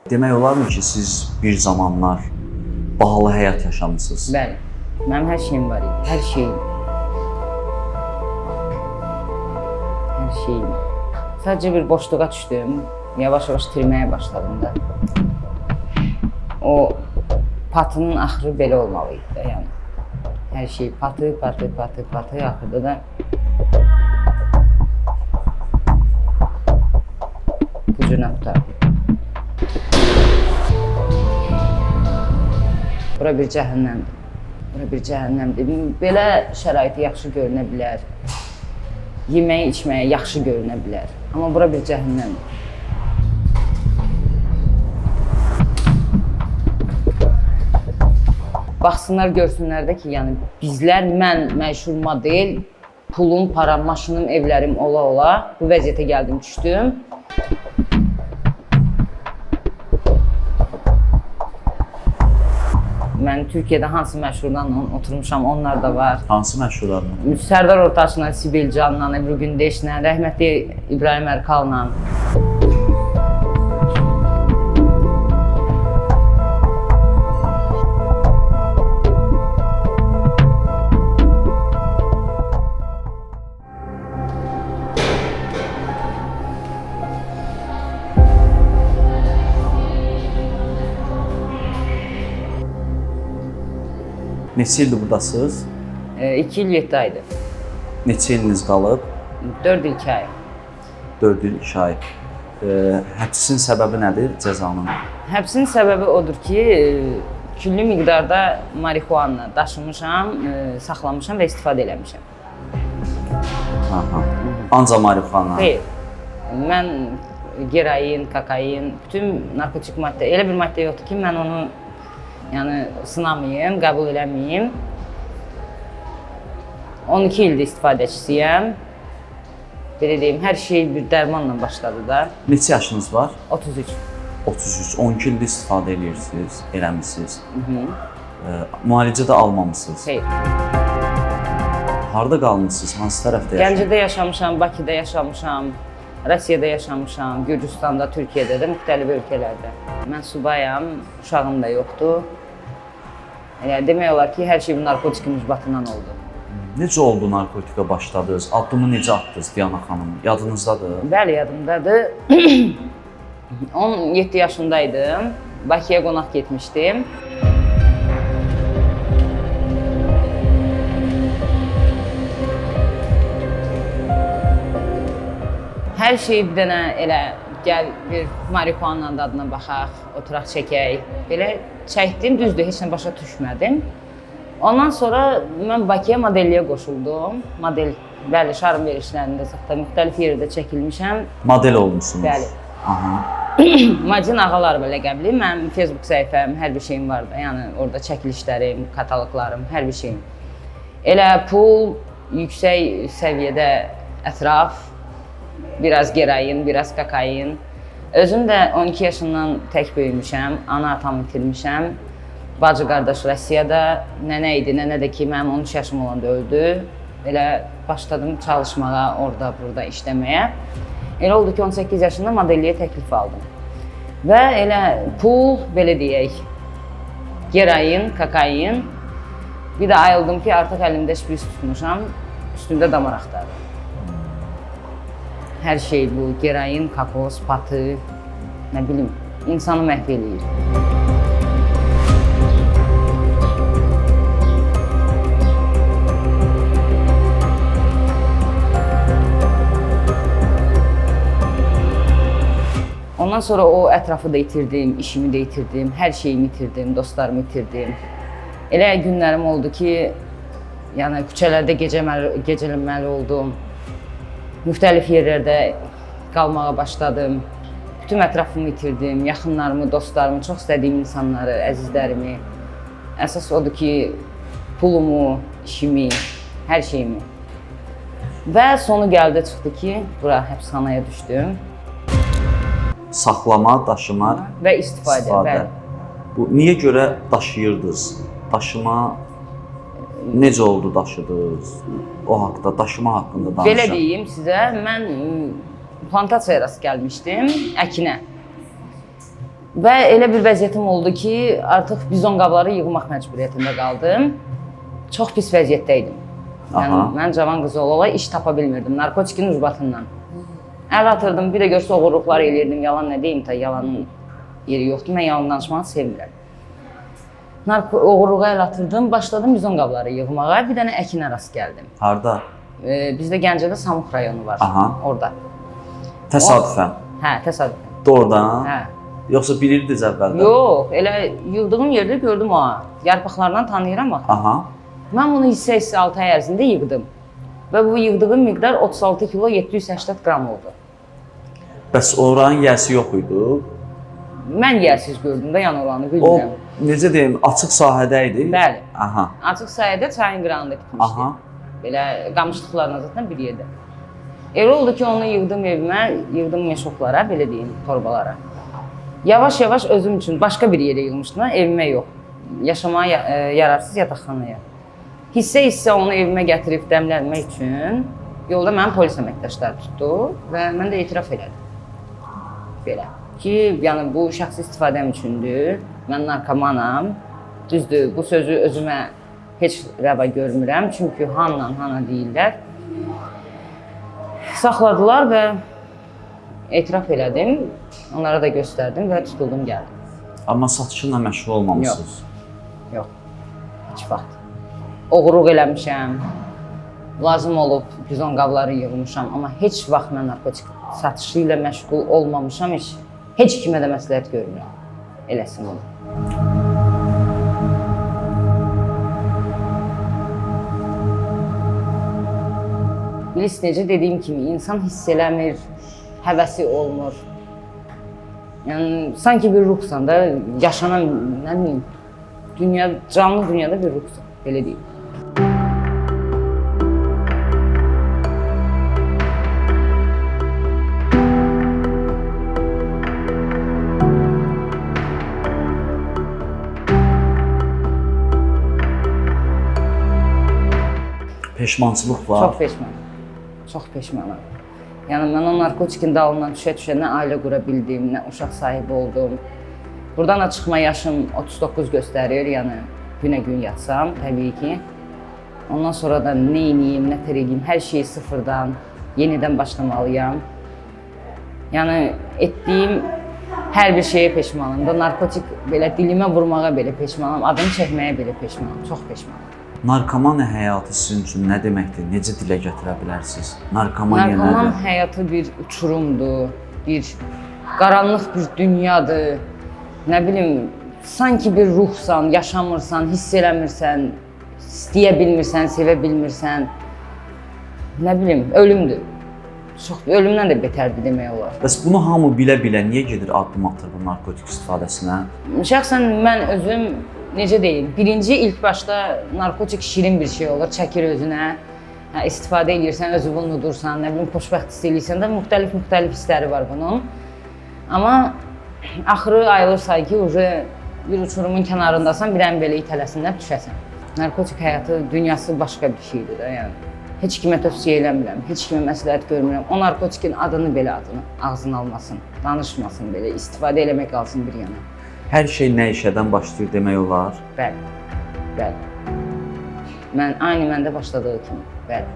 Demək olarmı ki, siz bir zamanlar bahalı həyat yaşamısınız? Bəli. Mənim hər şeyim var idi. Hər şeyim. Hər şeyim. Sadəcə bir boşluğa düşdüm. Yavaş-yavaş itirməyə başladım da. O patının axırı belə olmalı idi də, yəni. Hər şey patı, patı, patı, patı, axırda da bu cürə qurtardı. Bura bir cəhənnəmdir. Bura bir cəhənnəmdir. Belə şəraiti yaxşı görünə bilər. Yeməyi, içməyi yaxşı görünə bilər. Amma bura bir cəhənnəmdir. Baxsınlar, görsünlər də ki, yəni bizlər, mən məşhur model, pulum, param, maşınım, evlərim ola-ola bu vəziyyətə gəldim, düşdüm. Mən Türkiyədə hansı məşhurlarla oturmuşam, onlar da var. Hansı məşhurlarla? Sərdar Ortaçla, Sibel Canla, Ebru Gündeşlə, rəhmətli İbrahim Erkal'la. Neçə ildir buradasınız? 2 il 7 aydır. Neçə iliniz qalıb? 4 il 2 ay. 4 il 2 ay. Həbsin səbəbi nədir cəzanın? Həbsin səbəbi odur ki, külli miqdarda marixuana daşımışam, saxlamışam və istifadə eləmişəm. Aha. Ancaq marixuana. Xeyr. Mən geroin, kokain, bütün narkotik maddə, elə bir maddə yoxdur ki, mən onu yəni sınamayım, qəbul eləməyim. 12 ildir istifadəçisiyəm. Belə deyim, hər şey bir dərmanla başladı da. Neçə yaşınız var? 33. 33. 12 ildir istifadə eləyirsiniz, eləmisiniz. Müalicə də almamısınız. Xeyr. Harda qalmısınız? Hansı tərəfdə yaşayırsınız? Gəncədə yaşamışam, Bakıda yaşamışam, Rusiyada yaşamışam, Gürcüstanda, Türkiyədə də, müxtəlif ölkələrdə. Mən subayam, uşağım da yoxdur. Yəni demək olar ki, hər şey bu narkotik mücbatından oldu. Necə oldu narkotika başladınız? Addımı necə atdınız Diana xanım? Yadınızdadır? Bəli, yadımdadır. 17 yaşındaydım. Bakıya qonaq getmişdim. Hər şey bir dənə elə gəl bir marixuanla dadına baxaq, oturaq çəkək. Belə çəkdim, düzdür, heç nə başa düşmədim. Ondan sonra mən Bakıya modelliyə qoşuldum. Model, bəli, şarm verilişlərində zaten müxtəlif yerdə çəkilmişəm. Model olmusunuz. Bəli. Aha. Madin Ağalarova ləqəbli. Mənim Facebook səhifəm, hər bir şeyim var da. Yəni orada çəkilişlərim, kataloqlarım, hər bir şeyim. Elə pul, yüksək səviyyədə ətraf, biraz geroin, biraz kokain. Özüm də 12 yaşından tək böyümüşəm, ana atamı itirmişəm. Bacı qardaş Rusiyada, nənə idi, nənə də ki mənim 13 yaşım olanda öldü. Elə başladım çalışmağa, orada, burada işləməyə. Elə oldu ki 18 yaşında modelliyə təklif aldım. Və elə pul, belə deyək, geroin, kokain. Bir də ayıldım ki, artıq əlimdə şpris tutmuşam, üstümdə damar axtarıram. Hər şey bu, geroin, kokos, patı, nə bilim, insanı məhv eləyir. Ondan sonra o ətrafı da itirdim, işimi də itirdim, hər şeyimi itirdim, dostlarımı itirdim. Elə günlərim oldu ki, yəni küçələrdə gecələməli oldum. Müxtəlif yerlərdə qalmağa başladım. Bütün ətrafımı itirdim, yaxınlarımı, dostlarımı, çox istədiyim insanları, əzizlərimi. Əsas odur ki, pulumu, işimi, hər şeyimi. Və sonu gəldi, çıxdı ki, bura həbsxanaya düşdüm. Saxlama, daşıma, Və istifadə, istifadə. Bəli. Bu niyə görə daşıyırdınız? Daşıma necə oldu daşıdınız? O haqda, daşıma haqqında danışın. Belə deyim sizə, mən plantasiyaya rast gəlmişdim, əkinə. Və elə bir vəziyyətim oldu ki, artıq bizon qabları yığmaq məcburiyyətində qaldım. Çox pis vəziyyətdə idim. Yəni mən cavan qız ola-ola iş tapa bilmirdim narkotikin ucbatından. Əl atırdım, bir də görsə oğurluqlar eləyirdim. Yalan nə deyim ta, yalanın yeri yoxdur. Mən yalan danışmağı sevmirəm. Oğurluğa əl atırdım, başladım bizon qabları yığmağa. Bir dənə əkinə rast gəldim. Harda? Bizdə Gəncədə Samux rayonu var. Aha. Orada. Təsadüfən. Hə, təsadüfən. Doğrudan? Hə. Yoxsa bilirdiniz əvvəldən? Yox, elə yığdığım yerdə gördüm o. Yarpaqlardan tanıyıram axı. Aha. Mən bunu hissə-hissə 6 ay ərzində yığdım. Və bu yığdığım miqdar 36 kilo 780 qram oldu. Bəs oranın yiyəsi yox idi? Mən yiyəsiz gördüm də, yəni oranı O, bilmirəm. necə deyim, açıq sahədə idi? Bəli. Aha. Açıq sahədə çayın qırağında bitmişdi. Aha. Belə qamışlıqlarla zaten bir yerdə. Elə oldu ki, onu yığdım evimə, yığdım meşoklara, belə deyim, torbalara. Yavaş-yavaş özüm üçün başqa bir yerə yığmışdım, evimə yox. Yaşamağa yararsız yataqxanaya. Hissə-hissə onu evimə gətirib dəmlənmək üçün yolda mənim polis əməkdaşları tutdu və mən də etiraf elədim. Belə ki, yəni bu şəxsi istifadəm üçündür, mən narkomanam. Düzdür, bu sözü özümə heç rəva görmürəm, çünki hanla hana deyirlər. Saxladılar və etiraf elədim, onlara da göstərdim və tutuldum, gəldim. Amma satışınla məşğul olmamışsınız? Yox, heç vaxt. Oğurluq eləmişəm, lazım olub bizon qabları yığmışam, amma heç vaxt mən narkotik satışı ilə məşğul olmamışam, heç kimə də məsləhət görmürəm. Eləsin bunu. Bilirsiniz necə dediyim kimi, insan hiss eləmir, həvəsi olmur. Yəni, sanki bir ruhsan da, yaşanan, nə bilim, dünya, canlı dünyada bir ruhsan, belə deyim. Peşmançılıq var. Çox peşmanam. Çox peşmanam. Yəni mən o narkotikin dalından düşə-düşə nə ailə qura bildim, nə uşaq sahibi oldum. Buradan da çıxma yaşım 39 göstərir, yəni günə gün yatsam təbii ki. Ondan sonra da nə eləyim, nə tər eləyim, hər şeyi sıfırdan, yenidən başlamalıyam. Yəni etdiyim hər bir şeyə peşmanam da, narkotik belə dilimə vurmağa belə peşmanam, adını çəkməyə belə peşmanam, çox peşmanam. Narkomaniya həyatı sizin üçün nə deməkdir? Necə dilə gətirə bilərsiniz? Narkomaniya Narkoman nədir? həyatı bir uçurumdur, bir qaranlıq bir dünyadır. Nə bilim, sanki bir ruhsan, yaşamırsan, hiss eləmirsən, istəyə bilmirsən, sevə bilmirsən. Nə bilim, ölümdür. Çox ölümdən də betərdir demək olar. Bəs bunu hamı bilə-bilə niyə gedir addım atır bu narkotik istifadəsinə? Şəxsən mən özüm necə deyim, birinci ilk başda narkotik şirin bir şey olur, çəkir özünə. Hə, istifadə edirsən, özünü unudursan, nə bilim, xoşbəxt hiss eləyirsən də müxtəlif hissləri var bunun. Amma axırı ayılırsan ki, uje bir uçurumun kənarındasan, bir ən belə itələsinlər, düşəsən. Narkotik həyatı, dünyası başqa bir şeydir də, yəni. Heç kimə tövsiyə eləmirəm, heç kimə məsləhət görmürəm. O narkotikin adını belə ağzına almasın, danışmasın belə, istifadə eləmək qalsın bir yana. Hər şey nə işədən başlayır demək olar? Bəli, bəli. Mən, aynı məndə başladığı kimi, bəli.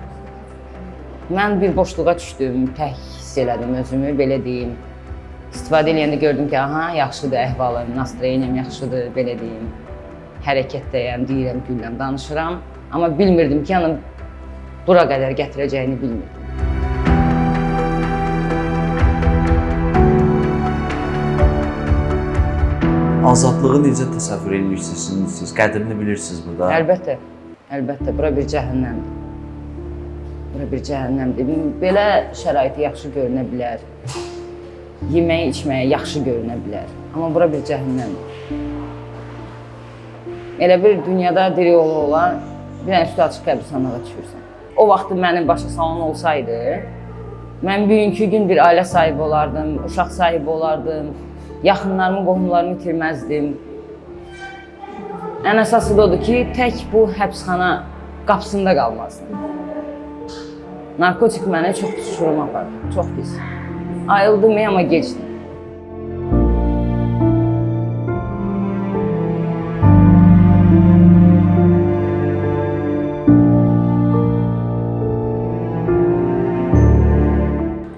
Mən bir boşluğa düşdüm, tək hiss elədim özümü, belə deyim. İstifadə eləyəndə gördüm ki, aha, yaxşıdır əhvalım, nastroyeniyam yaxşıdır, belə deyim. Hərəkətdəyəm, deyirəm, gülürəm, danışıram. Amma bilmirdim ki, yəni bura qədər gətirəcəyini bilmirdim. Azadlığı necə təsəvvür edirsiniz siz? Qədrini bilirsiniz burada? Əlbəttə, əlbəttə, bura bir cəhənnəmdir. Bura bir cəhənnəmdir. Belə şəraiti yaxşı görünə bilər. Yeməyi, içməyi yaxşı görünə bilər. Amma bura bir cəhənnəmdir. Elə bir dünyada diri ola-ola bir dənə üstü açıq qəbirstanlığa düşürsən. O vaxt mənim başa salan olsaydı, mən bugünkü gün bir ailə sahibi olardım, uşaq sahibi olardım, yaxınlarımı, qohumlarımı itirməzdim. Ən əsası da odur ki, tək bu həbsxana qapısında qalmazdım. Narkotik məni çox pis uçuruma apardı, çox pis. Ayıldım, amma gecdim.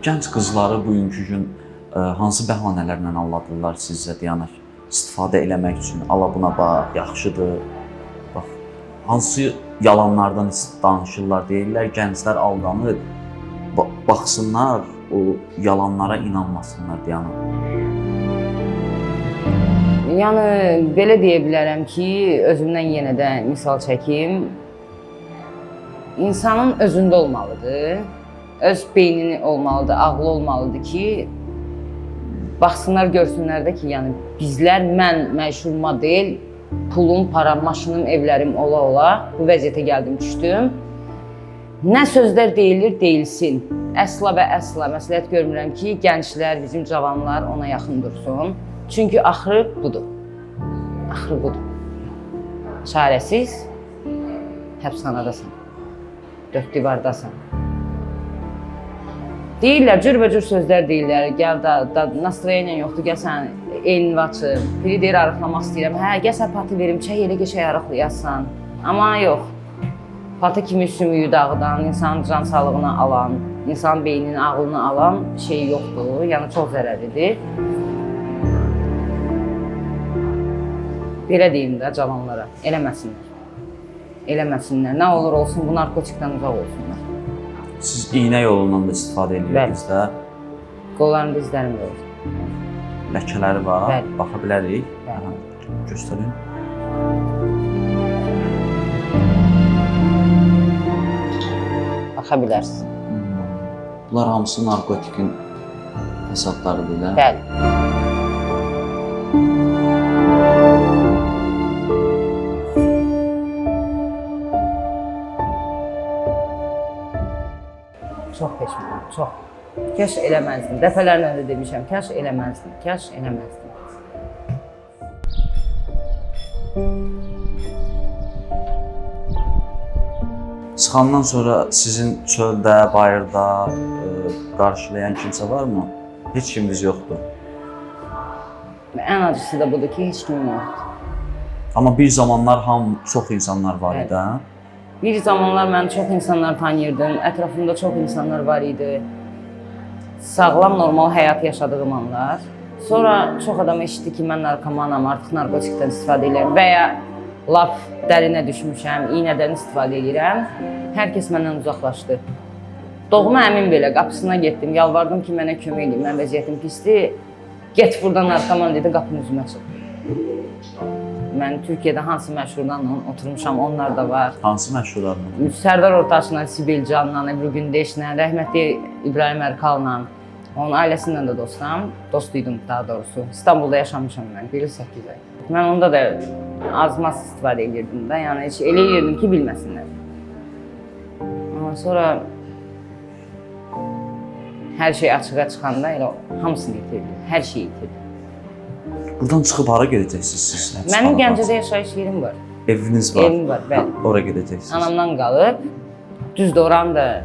Gənc qızları bugünkü gün hansı bəhanələrlə aldadırlar sizcə, Diana? İstifadə eləmək üçün, ala buna bax, yaxşıdır. Bax, hansı yalanlardan danışırlar, deyirlər gənclər aldanır. Baxsınlar, o yalanlara inanmasınlar, Diana. Yəni belə deyə bilərəm ki, özümdən yenə də misal çəkim. İnsanın özündə olmalıdır. Öz beynini olmalıdır, ağlı olmalıdır ki, baxsınlar, görsünlər də ki, yəni bizlər, mən məşhur model, pulum, param, maşınım, evlərim ola-ola bu vəziyyətə gəldim, düşdüm. Nə sözlər deyilir, deyilsin. Əsla və əsla məsləhət görmürəm ki, gənclər, bizim cavanlar ona yaxın dursun. Çünki axırı budur. Axırı budur. Çarəsiz həbsxanadasan. Dörd divardasan. Deyirlər, cürbəcür sözlər deyirlər. Gəl da nastroyeniya yoxdur, gəl sən elini açım. Biri deyir arıqlamaq istəyirəm. Hə, gəl sən patı verim, çək elə qəşəng arıqlayasan. Amma yox. Patı kimi sümüyü dağıdan, insanın can sağlığını alan, insan beyninin ağlını alan şey yoxdur. Yəni çox zərərlidir. Belə deyim də cavanlara, eləməsinlər. Eləməsinlər. Nə olur olsun, bu narkotikdən uzaq olsunlar. Siz iynə yolundan da istifadə edirsiniz də. Qollarımda izlərim də olur. Ləkələri var. Bəli. Baxa bilərik. Bəli. Aha, göstərin. Baxa bilərsiniz. Bunlar hamısı narkotikin fəsadlarıdır da. Bəli. Çox peşmanam, çox. Kaş eləməzdim. Dəfələrlə də demişəm, kaş eləməzdim, kaş eləməzdim. Çıxandan sonra sizin çöldə, bayırda qarşılayan kimsə varmı? Heç kiminiz yoxdur. Ən acısı da budur ki, heç kimim yoxdur. Amma bir zamanlar çox insanlar var idi, hə? Bir zamanlar mən çox insanlar tanıyırdım, ətrafımda çox insanlar var idi. Sağlam, normal həyat yaşadığım anlar. Sonra çox adam eşitdi ki, mən narkomanam, artıq narkotikdən istifadə edirəm və ya lap dərinə düşmüşəm, iynədən istifadə edirəm. Hər kəs məndən uzaqlaşdı. Doğma əmim belə qapısına getdim, yalvardım ki, mənə kömək edin, mənim vəziyyətim pisdir. Get buradan narkoman dedi, qapını üzümə çıxdı. Mən Türkiyədə hansı məşhurlarla oturmuşam, onlar da var. Hansı məşhurlarla? Sərdar Ortaçla, Sibel Canla, Ebru Gündeşlə, rəhmətli İbrahim Erkal'la, onun ailəsindən də dostam, dostuydum daha doğrusu. İstanbulda yaşamışam mən, 1 il 8 ay. Mən onda da azmaz istifadə edirdim də, yəni heç elə edirdim ki, bilməsinlər. Amma sonra hər şey açığa çıxanda elə hamısını itirdim, hər şeyi itirdim. Buradan çıxıb hara gedəcəksiniz siz? Mənim Gəncədə yaşayış yerim var. Eviniz var. Evim var, bəli. Ora gedəcəksiniz. Anamdan qalıb. Düzdür, oranı da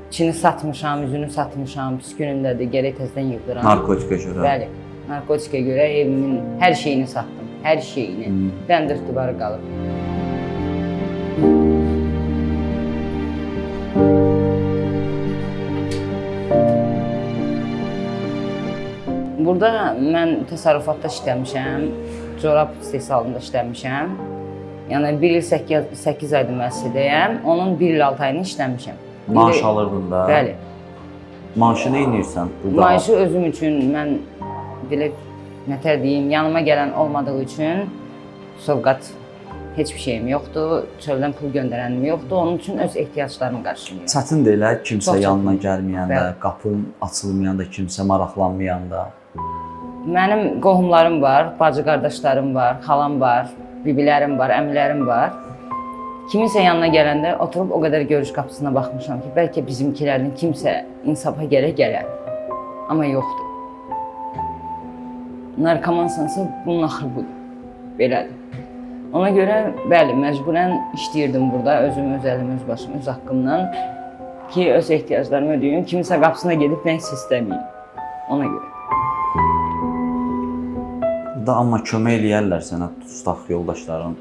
içini satmışam, üzünü satmışam, pis günündədir, gərək təzədən yığdıram. Narkotika görə. Bəli, narkotika görə evimin hər şeyini satdım, hər şeyini. Bəndir divarı qalıb. Burada mən təsərrüfatda işləmişəm, corab istehsalında işləmişəm. Yəni 1 il 8 aydır müəssisədəyəm, onun 1 il 6 ayını işləmişəm. Maaş alırdın da. Bəli. Maaşı nə edirsən burada? Maaşı özüm üçün mən belə nətər deyim, yanıma gələn olmadığı üçün sovqat heç bir şeyim yoxdur, çöldən pul göndərənim yoxdur. Onun üçün öz ehtiyaclarımı qarşılayıram. Çətindir elə kimsə Çox yanına gəlməyəndə, Bəli. qapın açılmayanda, kimsə maraqlanmayanda. Mənim qohumlarım var, bacı qardaşlarım var, xalam var, bibilərim var, əmilərim var. Kiminsə yanına gələndə oturub o qədər görüş qapısına baxmışam ki, bəlkə bizimkilərdən kimsə insafa gələ gələ. Amma yoxdur. Narkomansansa bunun axırı budur. Belədir. Ona görə bəli, məcburən işləyirdim burada özüm, öz əlim, öz başım, öz haqqımdan ki, öz ehtiyaclarımı ödəyim. Kiminsə qapısına gedib nə isə istəməyim. Ona görə. Burada amma kömək eləyərlər sənə tutaq yoldaşların.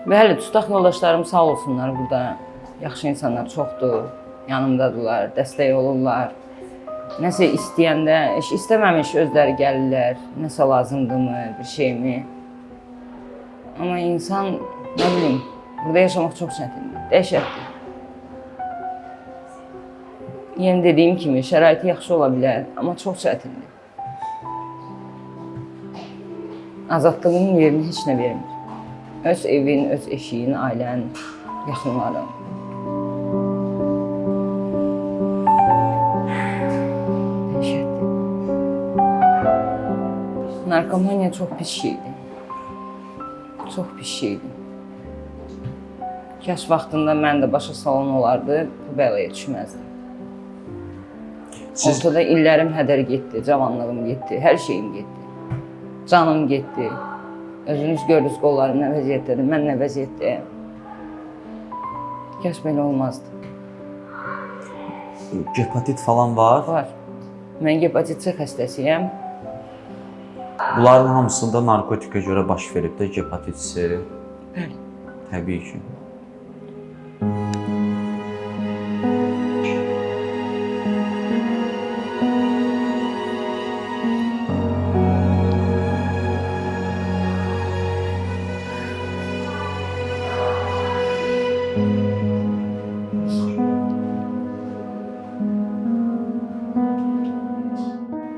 Bəli, tutaq yoldaşlarım sağ olsunlar burada. Yaxşı insanlar çoxdur, yanımdadırlar, dəstək olurlar. Nəsə istəyəndə, iş istəməmiş özləri gəlirlər, nəsə lazımdırmı, bir şeymi. Amma insan, nə bilim, burada yaşamaq çox çətindir, dəhşətdir. Yenə dediyim kimi, şəraiti yaxşı ola bilər, amma çox çətindir. Azadlığın yerini heç nə vermir. Öz evin, öz eşiyin, ailən, yaxınların. Dəhşətdir. Narkomaniya çox pis şeydir. Çox pis şeydir. Kaş vaxtında mən də başa salan olardı, bu bəlaya düşməzdim. Siz Ortada illərim hədər getdi, cavanlığım getdi, hər şeyim getdi. Canım getdi. Özünüz gördünüz qollarım nə vəziyyətdədir, mən nə vəziyyətdəyəm. Kaş belə olmazdı. Hepatit falan var. Var. Mən hepatit C xəstəsiyəm. Bunların hamısında narkotikə görə baş verib də hepatit C. Bəli. Təbii ki.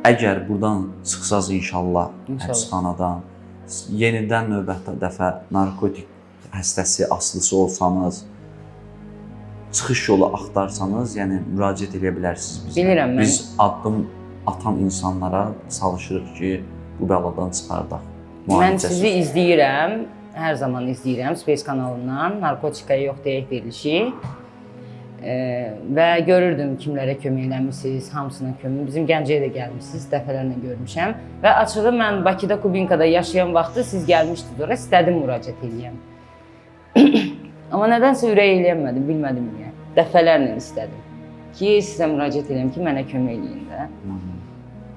Əgər buradan çıxsaz inşallah, İnşallah. həbsxanadan, yenidən növbəti dəfə narkotik xəstəsi, asılısı olsanız, çıxış yolu axtarsanız, yəni müraciət edə bilərsiniz bizə. Bilirəm mən. Biz addım atan insanlara çalışırıq ki, bu bəladan çıxardaq. Mən Müalicəsiz. sizi izləyirəm, hər zaman izləyirəm Space kanalından, Narkotikaya yox deyək verilişi. Və görürdüm kimlərə kömək eləmisiniz, hamısına kömək. Bizim Gəncəyə də gəlmisiniz, dəfələrlə görmüşəm. Və açığı mən Bakıda Kubinkada yaşayan vaxtı siz gəlmişdiniz ora, istədim müraciət eləyəm. Amma nədənsə ürək eləyəmədim, bilmədim niyə. Dəfələrlə istədim ki, sizə müraciət eləyəm ki, mənə kömək eləyin də.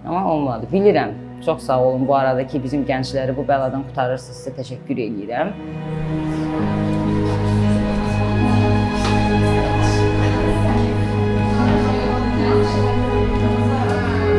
Amma olmadı. Bilirəm. Çox sağ olun bu arada ki, bizim gəncləri bu bəladan qurtarırsınız. Sizə təşəkkür eləyirəm.